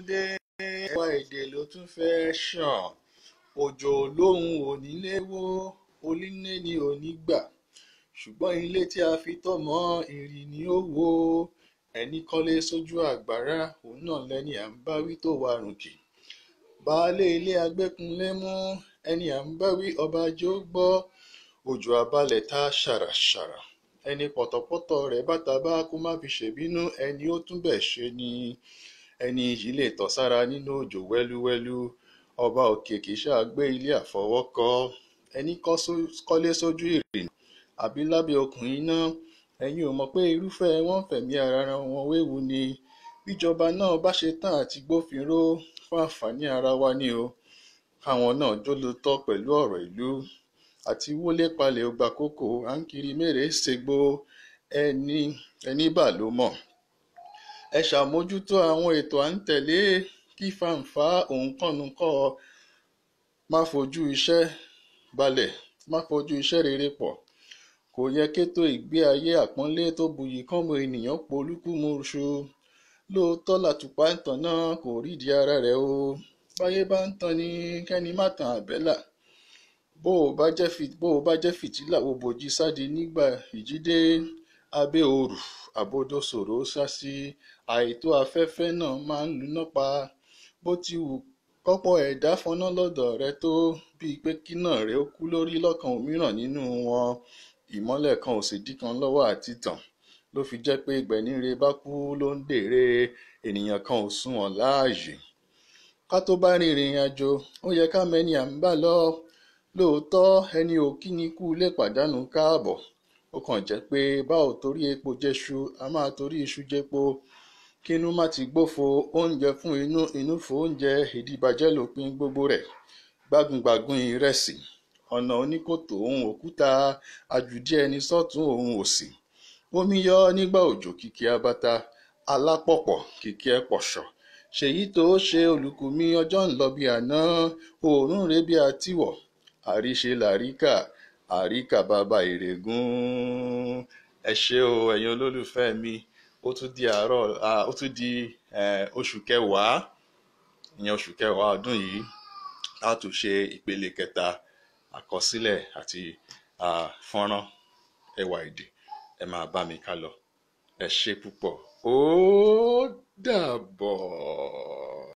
tún dé, ẹwà èdè ló tún fẹ́ ṣàn. Òjò lóhun onílé wó, onílé ni ò ní gbà. Ṣùgbọ́n ilé tí a fi tọ́ mọ́ ìrì ni ó wó. Ẹni kọ́lé sójú àgbàrá, òun náà lẹni à ń bá wí tó warùnkì. Baálé ilé agbékunlé mú, ẹni à ń bá wí ọba jẹ́ ó gbọ́. Òjò abalẹ̀ ta ṣàràṣàrà. Ẹni pọ̀tọ̀pọ́tọ̀ rẹ̀ bá ta bá kó má fi ṣèbínú, ẹni ó tún bẹ̀ ṣe ni. Ẹni yìí lè tọ̀ sára nínú òjò wẹ́lúwẹ́lú. Ọba òkè kì í ṣáà gbé ilé àfọwọ́kọ́. Ẹni kọ́lé sójú ìrìnnà àbí lábẹ́ okùn iná. Ẹ̀yin ò mọ̀ pé irúfẹ́ wọn ń fẹ̀mí ara wọn wéwu ni. Bíjọba náà bá ṣe tán àti gbófinró fún àǹfààní ara wa ni o. Káwọn náà jólóòtọ́ pẹ̀lú ọ̀rọ̀ ìlú. Àti wọlé palẹ̀ ò gbàkókò, à ń kiri mérèé ṣègbó, ẹni bà ló mọ̀. Ẹ ṣàmójútó àwọn ètò à ń tẹ̀lé kí fàǹfà òǹkọ́nukọ́ má fojú iṣẹ́ balẹ̀, má fojú iṣẹ́ rere pọ̀. Kò yẹ kétò ìgbé ayé àpọ́nlé tó buyì kọ́mọ ènìyàn polúkúmuṣu. Lóòótọ́ làtùpà ń tanná kò rídìí ara rẹ̀ o. Báyé bá ń tan ni kẹ́ni má tan àbẹ́là. Bó o bá jẹ́ fìtílà wo bòji sádi nígbà ìjídé. Abẹ́ òrù àbodò ṣòro sá sí. Àìtó afẹ́fẹ́ náà máa ń luná pa. Bó ti wù kọ́pọ̀ ẹ̀dá fọná lọ́dọ̀ rẹ tó, bíi pé kíná rẹ ó kú lórí lọ́kàn òmíràn nínú wọn. Ìmọ́lẹ̀ kan ò sì dí kan lọ́wọ́ àti tàn. Ló fi jẹ́ pé gbẹ̀níre bá kú ló ń dèrè, ènìyàn kan ò sunwọ̀n láàyè. Ká tó bá rìnrìn àjò, ó yẹ ká mẹ́ni à ń bá lọ. Lóòótọ́ ẹni ò kí ni kú lè pàdánù káàbọ̀. Ó kàn jẹ́ pé bá ò torí epo jẹṣu, a máa torí iṣu jẹpo. Kínú má ti gbófo, oúnjẹ fún inú, inú fún oúnjẹ, ìdíbàjẹ́ lópin gbogbo rẹ̀. Gbágungbàgun ìrẹsì, ọ̀nà oníkòtò òun òkúta, àjùdí ẹni sọ́tùn òun òsì. Omi yọ nígbà òjò kìkì abata, alápọ̀pọ̀ kìkì ẹpọ̀ṣọ̀. Ṣèyí tó ṣe olùkù mi, ọjọ́ ń lọ bí àná, oòrùn rè bí àtiwọ̀. Àríṣe làríkà, àríkà bàbá ìrègùn. Ẹ ṣé o, ẹ̀yin olólùfẹ́ mi. Ó tún di àárọ̀, ó tún di oṣù kẹwàá, ìyẹn oṣù kẹwàá ọdún yìí. A tún ṣe ìpele kẹta àkọsílẹ̀ àti fọ́nrán ẹwà èdè. Ẹ máa bá mi ká lọ. Ẹ ṣé púpọ̀. Ó dàbọ̀.